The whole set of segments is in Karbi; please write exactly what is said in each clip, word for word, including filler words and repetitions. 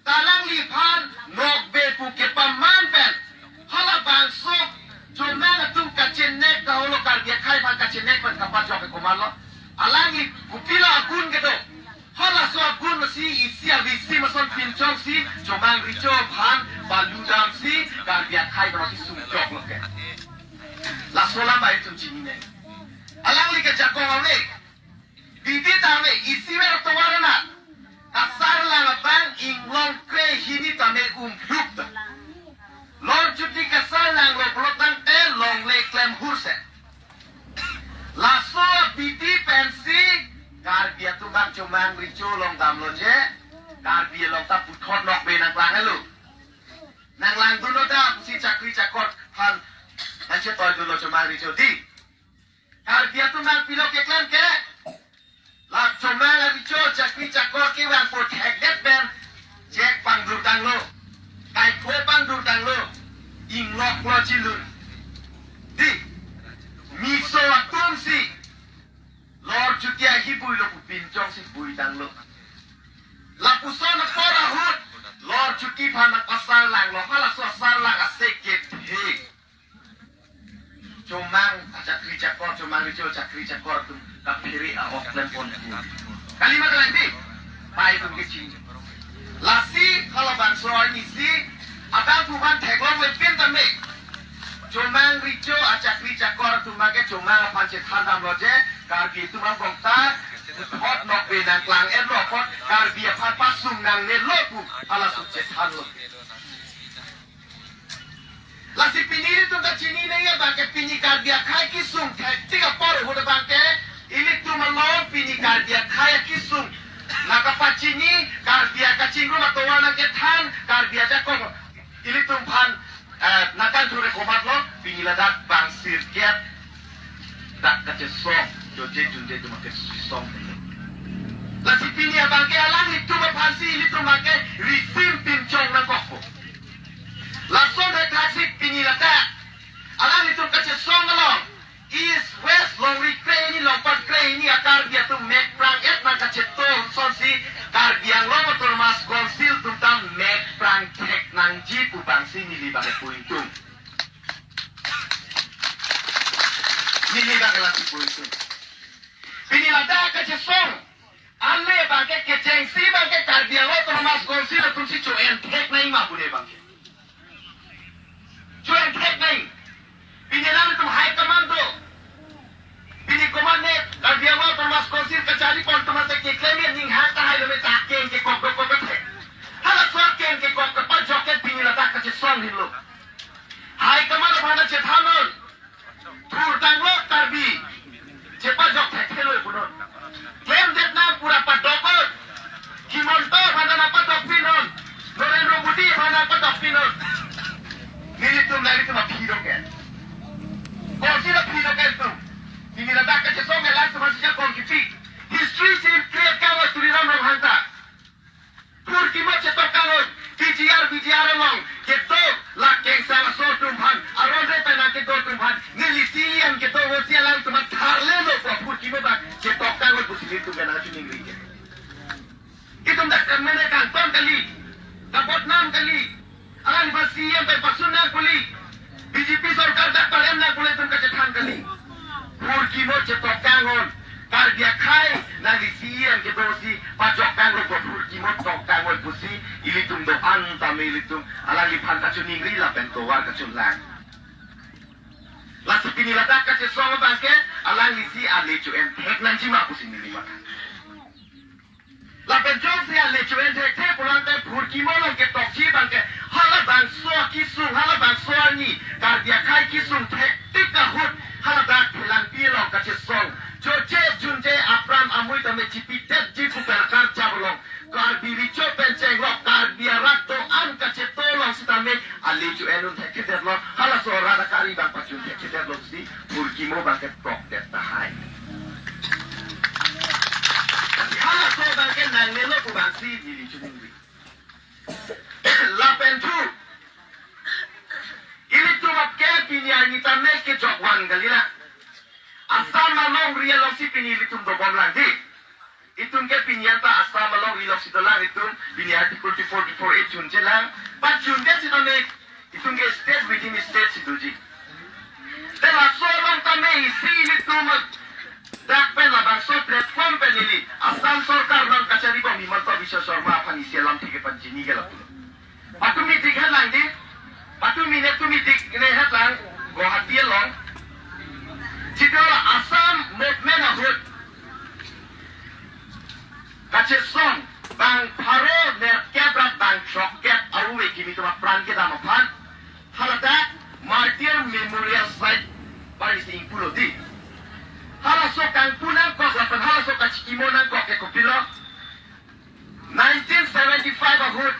Alangliphan nokbe pu kepaman pen halabangso Chomang atum kachenek ta holo, Karbi akhei aphan kachenek pen kapajok ke komatlo. Alangli kopilo agun kedo. Halaso agun si isi avi si mason pinchongsi Chomang Recho aphan baludamsi Karbi akhei aphan kesung joklo ke. Laso alam bai itum chinine. Alangli kejakong ave. Bidi tame isi ver tovar anat. Kasarlang abang inglong kre hini tame umphlup ta. Lorjuti kasarlanglo pulo tangte longle klem hurse. Laso bidi pensi Karbi atum abang Chomang Recho along damlo je. Karbi along ta puthot nokbe nangklanglo. Nanglangdunlo da si chakri chakor aphan nangchetoidunlo Chomang Recho di. Karbi atum abang pilo keklem ke. La Chomang Recho chakri chakor kevang po thekdet pen chek pangdurdanglo. Kaipho pangdurdanglo. Ingloklo chilun. Di. Miso atum si Lorjuti ahi builo pu pinchongsi buidanglo. Lapuson apor ahut Lorjuti aphan nangpasarlanglo, halaso asarlang asek kethe. Chomang achakri chakor, Chomang Recho chakri chakor atum kaphere a-ok klempon. Kalima kalang di? Pai atum kechini. Lasi halabangso arnisi abang pu aphan theklongle pen tame Chomang Recho achakri chakor atum abang ke Chomang aphan chethandamlo je, Karbi atum angbong ta puthot nokbe nangklang-etlo apot Karbi aphan pasung nangnelo pu halaso chethanlo. Lasi pini ilitum kachinine abang ke pini Karbi akhei kesung thektik apor ahut abang ke ilitum along pini Karbi akhei kesung nangkapachini, Karbi akachingrum atovar nangkethan, Karbi ajakong ilitum aphan eh, nangkangthure komatlo, pini ladak bang sirkep dak kachesong, joje junje atum kachesong. Lasi pini abang ke alanglitum aphansi ilitum abang ke risim pinchong nangkokpo. Lason hai thaksi pini ladak alanglitum kachesong along East West longri kre hini, longpat kre hini a-Karbi atum mek prang-et nangkacheto asonsi Karbi Anglong Autonomous Council atum ta mek prang thek nangji pu abangsi neli abang pu ingtung. Neli abang lasi pu ingtung. Pini ladak kachesong ale abang ke kechengsi abang ke Karbi Anglong Autonomous Council atumsi cho-en thek nangji ma pu ne abang ke. Cho-en thek nangji. Pini alanglitum high command do. Pini command ne Karbi Anglong Autonomous Council kacharipon atum ase keklem ning hang tahai lo me ta keng kekok dokok ke thek. Halaso keng kekok kepajok ke pini ladak kachesong henlo. High command aphan chethannon. Thurtanglo Karbi. Chepajok thekthelo punon. Klemdet nang pura padoknon. Himanta aphan nangpadokpinon. Narendra Modi aphan nangpadokpinon. Nelitum nelitum aphi doke. Kosi la aphi doke tum. Pini ladak kachesong elang teman sejak kong kipi. History si create kang Tuliram Ronghang ta. Phurkimo chetok kangnon, T G R, V G R along kedo, la Kengsang aso atum aphan, aron re pen nangkedo atum aphan, neli C E M kedo, vosi alangtum aphan tharlelo pu phurkimo abang chetok kangnon pusi nelitum pen nangchiningri ke. Itum dak kemene kangton kali, kabodnam kali, alangliphan C E M pen pasun nang kuli, B J P sorkar dak parem nang kuli itum kachethan kali. Phurkimo chetok kangnon. Karbi akhei nangli C E M kedo si pajok kanglo pu phurkimo tok kangnon pusi ilitum do-an tame ilitum alangliphan kachiningri lapen tovar kachinlang. Lasi pini ladak kachesong abang ke alanglisi ale cho-en thek nangji ma pusi neli matha. Lapen jongsi ale cho-en thekthe pulang ke phurkimo along ketokji abang ke halabangso akesung, halabangso arni, Karbi akhei kesung thektik ahut haladak Phelangpi along kachesong. Joje junje apran amui tame chipidetji pu pen karjap along Karbi Recho pen chenglok, Karbi arat do-an kacheto along sitame ale cho-en un thekthedetlo, halaso arat akari abang pachun thekthedetlo si phurkimo abang ke tokdet tahai. Halaso abang ke nangnelo pu abangsi neli chiningri. Lapen thu, ilitum apke pini arni tame kejok van kali la. Assam alongri alongsi pini ilitum dobom lang di. Itum ke pini anta Assam alongri alongsi dolang itum, Pini Article two forty-four A chunchelang, but chunche sitame itum ke state within state si doji. Te laso along tame isi ilitum dak pen labangso platform pen ili Assam Sorkar nang kachari bom Himanta Biswa Sarma aphan isi alam thik ke pachini ke lapu. Patumi dik helang di, patumi ne tumi dik ne helang Guwahati along. Chidor Assam movement ahut kachesong bang pharo nerkep rat bang throkkep a-uwe kimi atum apran kedam aphan haladak Martyr Memorial Site pari si ingpulo di. Halaso kangpu nangkok lapen halaso kachikimo nangkok ke kopilo. Nineteen seventy-five ahut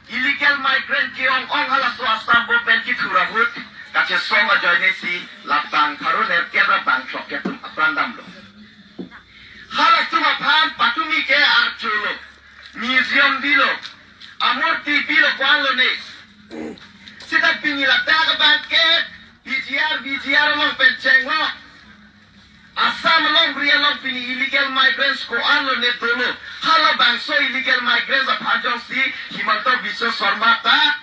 illegal migrant ke-ong-ong halaso Assam pen kethur ahut kachesong ajoine si labang pharo nerkep ra bang throkkep atum apran damlo. Halatum aphan patumi ke archolo, museum bilo, amurti bilo ko-an lone. Sita pini ladak abang ke P G R, V G R along pen chenglo. Assam along ri along pini illegal migrants ko-an lone dolo. Halabangso illegal migrants aphan jongsi Himanta Biswa Sarma ta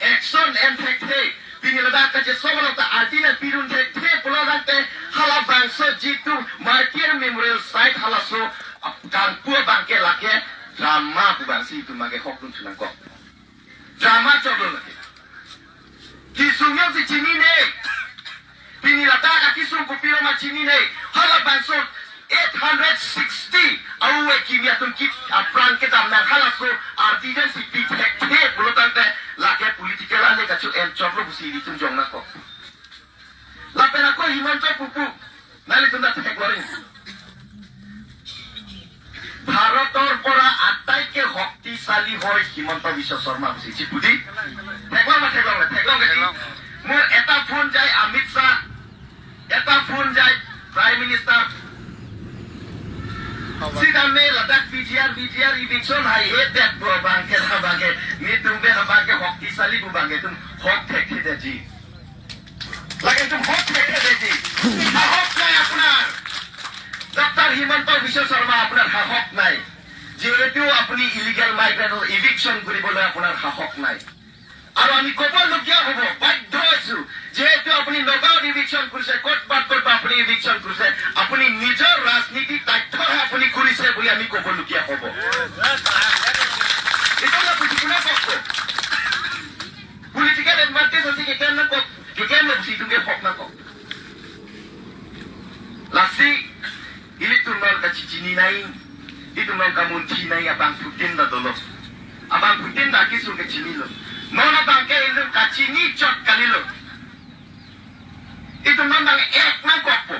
action en thekthe, pini ladak kachesong along ta artina pirun thekthe pulo tangte halabangso jitu Martyr Memorial Site halaso kangpu abang ke lake drama pu abang si itum abang ke hokdun thu nangkok. Drama choklo lake. Kisung jongsi chinine. Pini ladak akisung kopilo ma chinine. Halabangso eight hundred sixty a-uwe kimi atum ke apran kedam nang halaso artisan si pi thekthe pulo tangte lake political ale kachu-en choklo pusi ilitum jong nangkok. Lapen ako Himanta pupu. Nanglitum ta theklo ring. ভাৰতৰ পৰা আটাইতকৈ শক্তিশালী হয় হিমন্ত বিশ্ব শৰ্মা বুলি চিঠি পুতি। থেকলং না থেকলং না থেকলং না। মোৰ এটা ফোন যায় অমিত শ্বাহ, এটা ফোন যায় prime minister. Sitame ladak P G R, V G R eviction hai he det bo abang ke abang ke. Netum pen abang ke শক্তিশালী pu abang ke tum hok thekthe detji. Lake tum hok thekthe detji. সাহস নাই আপোনাৰ। ডক্টৰ হিমন্ত বিশ্ব শৰ্মা আপোনাৰ সাহস নাই। যিহেতু আপুনি ইলিগেল মাইগ্ৰেণ্টৰ ইভিকশ্যন কৰিবলৈ আপোনাৰ সাহস নাই। আৰু আমি ক'বলগীয়া হ'ব, বাধ্য হৈছো। যিহেতু আপুনি নগাঁৱত ইভিকশ্যন কৰিছে, ক'ত বাত ক'ত আপুনি ইভিকশ্যন কৰিছে, আপুনি নিজৰ ৰাজনীতি তথ্যহে আপুনি কৰিছে বুলি আমি ক'বলগীয়া হ'ব। এইটো মই বুজি পোৱা নাই কওক। Political advantage ase ke ken nangkok, ke ken nangsi itum ke hok nangkok. Lasi, ilitum non kachichini nai, itum non kamunthi nai, abangphutin ta dolo. Abangphutin ta kisung kachinilo. Non abang ke ilitum kachini chot kalilo. Itum non abang ek nangkokpo.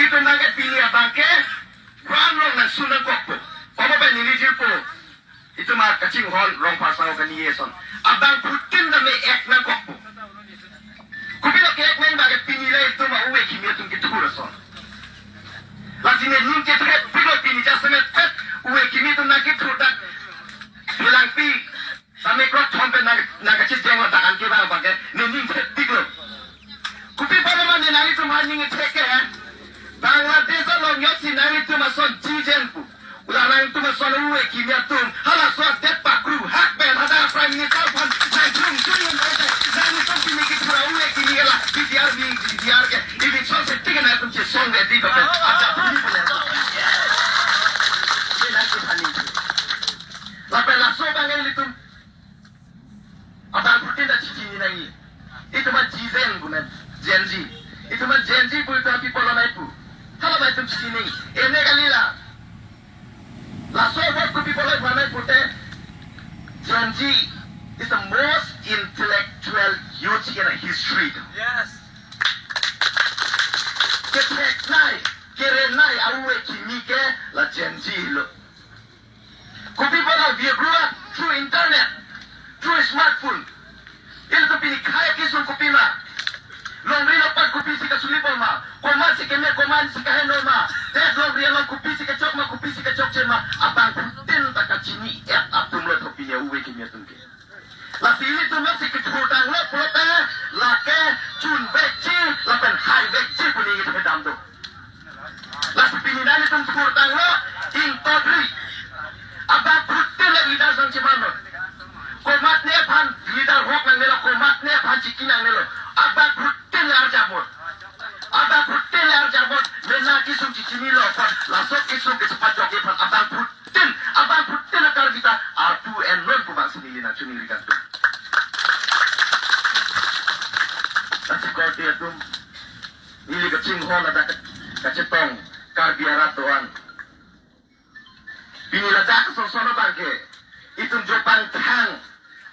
Itum abang ke pini abang ke, ran long nangsun nangkokpo. Papa pa nili jirpo. Itum a kachinghon rong pasang kani eson. Abangphutin tame ek nangkokpo. Kopilo ke-ek nang abang ke pini le itum a-uwe kimi atum kethur ason. Lasi nening kethepiklo pini jasemet pet uwe kimi atum nangkethur dak. Hilangpi tame krok thom pen nang nangkachit jong ladak an ke abang abang ke nening thepiklo. Kopi apot ma ne nanglitum aphan ning thek ke. Bangladesh along jongsi nanglitum ason jijen pu. Ulang nangtum ason uwe kimi atum. Halaso adet pakru hak pen hadak Prime Minister aphan nangthrung thrung pen nanglitum kimi kethur a-uwe kimi la P G R V G R ke. Eviction safety ke nangtum chesong ready pen. Ada puni punya. Ini nangtum aphan ning. Lapen laso abang ilitum. Abangphutin ta chichini nangji. Itum a jijen pu na, Gen Z. Itum a Gen Z pu itum a people anai pu. Hala abang itum chichini. Ene kali la. Laso abang ko people anai pu te. Gen Z is the most intellectual youth in a history. Yes. Ketheknei, kerenei a-uwe kimi ke la Gen Z lo. Kopi apot we grew up through internet, through smartphone. Ilitum pini khei akisung kopi ma. Longri lo pat kopisi kasulip ma. Komatsi keme, komatsi kaheno ma. Te longri along kopisi kechok ma, kopisi kechokche ma. Abangphutin ta kachini-et atum lo tho pini a-uwe kimi atum ke. Lasi ilitum si kethur tanglo pulote lake chunvekji lapen haivekji pu neli kedam do. Lasi pini nanglitum thur tanglo ingtodri. Abang phutin Ladak kachetong Karbi arat do-an. Pini ladak ason ason abangke itum jopang thang,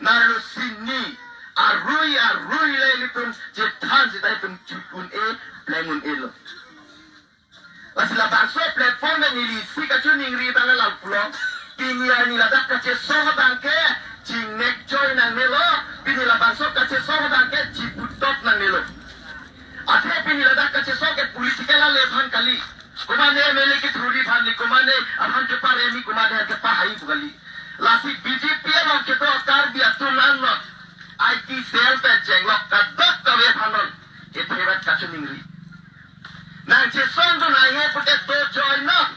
narlo sini, arui arui le ilitum chethan sita itum chut un-e, pleng un-elo. Lasi labangso platform pen neli isi kachiningri abang alam pulo. Pini arni ladak kachesong abangke chingnek choi nangnelo, pini labangso kachesong abangke chiputok nangnelo. Athe pini ladak kachesong ke political ale aphan kali. Komatne M L A kethuri aphan kali, komatne aphan keparemi, komatne aphan kepahai pu kali. Lasi B J P along kedo Karbi atum anlo, I T cell pen chenglok kadokave aphan non kethe rat kachiningri. Nangchesongdun nangji pute do join non.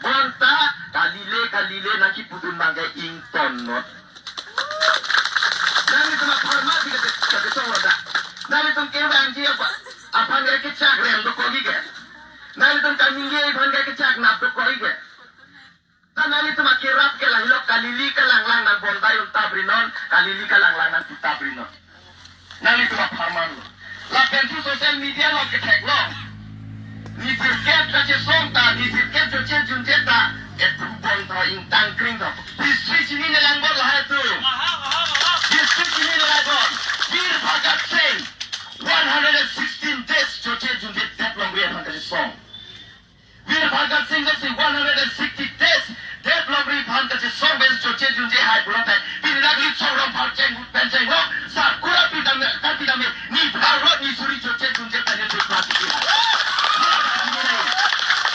Bonta kalile kalile nangkipudun abangke ington non. Nanglitum apharman si kate, kate song lo da. Nanglitum kevangji apa? Aphan ke kechak rem dokok ke. Nanglitum kaningje aphan ke kechak nap dokok ke. Ta nanglitum akerap ke lahelo, kalili kalanglang nang bondai un tapri non, kalili kalanglang nang pu tapri non. Nanglitum apharman lo. Lapen thu social media along kethek lo. Ni sirkep kachesong ta, ni sirkep joche junje ta, ethu bondai ingtang kring ta. History chinine lang bor lahai atum. History chinine lang bor. Veer Bhagat Singh, one hundred and sixteen days joche junje det longri aphan kachesong. Veer Bhagat Singh si one hundred and sixty days det longri aphan kachesong pen joche junje hai pulote, pini dak Litsong Rongphar cheng pen chenglok, Sakura pi tame, kapi tame, ni pharo ni suri joche junje pen joche pati hai. Hala ban chimureng,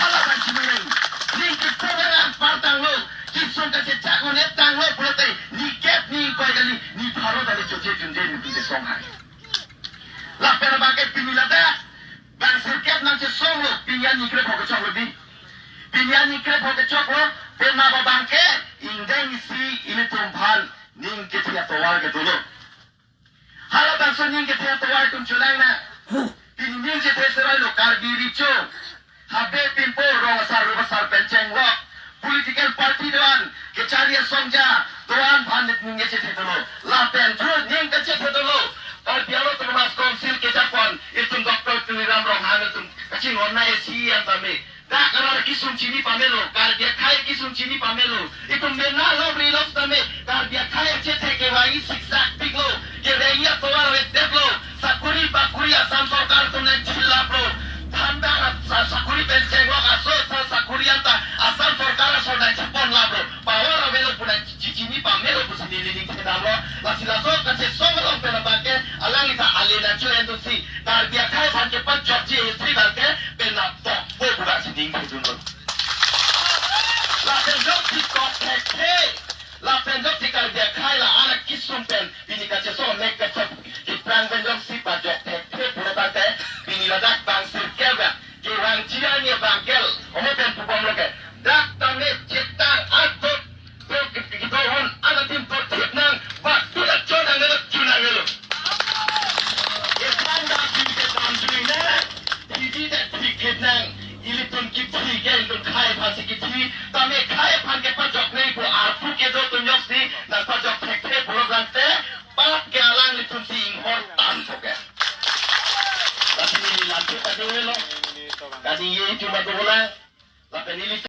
hala ban chimureng. Ning kipu nang partanglo, kisung kachechak un-e tanglo pulote, ni kep ni ingkoi kali, ni pharo tame joche junje ni pi kesong hai. Lapen abangke pini ladak, bang sirkep nangchesonglo, pini arni krepho kechoklo di. Pini arni krepho kechoklo, penap abangke, ingdeng isi ilitum aphan ning kethe atovar ke dolo. Halabangso ning kethe atovar atum chelang nang. Pini ning chethe serai lo Karbi Richo. Habe pinpo rong asar rup asar pen chenglok. Political party do-an, kechari asongja do-an aphan nit ning kechethe dolo. Lapen thu ning kechethe dolo. Karbi Anglong Autonomous Council kejapon, itum Doctor Tuliram Ronghang itum kachinghon na A C E an tame. Dak arat kisung chini pamelo, Karbi akhei kisung chini pamelo. Itum mena lo ri lo tame, Karbi akhei achethe kevang-i siksak piklo, kereng-i atovar avedetlo, sakuri bakuri Assam sorkar atum nangchilaplo, dhanda sa-, sakuri pen chenglok aso sa-, sakuri anta Assam sorkar aso nangchiponlaplo, power avelo pu nangchi-, chini pamelo pusi neli ning thedamlo, lasi laso kachesong along pen abangke, alangli ta ale nangcho-en dunsi, Karbi akhei aphan kepajokji history abangke, penap tokpo pu bangsi ning thedunlo. Lapen jok si kok thekthe. Lapen jok si Karbi akhei la-an akisung pen pini kachesong mek kachok kiprang pen jok si pajok thekthe pulo tangte pini ladak bang sirkep kevangji arni abangke omo pen pubomlo ke. Dak tame chetang adot to ki-, ki-, kidorhon anatim to thip nang, bak tu dak chonang nelo chonang nelo. Ephan dak pini ke dam jui na. Phiji te phikit nang, ilitum kithi ke ilitum khei aphan si kithi, tame khei aphan kepajok nei pu arpu kedo atum jok si nangpajok thekthe pulo tangte, pap ke alanglitum si inghor tan so ke. Lasi neli lamthe kadinglo, kadingji cuma dolang, lapen neli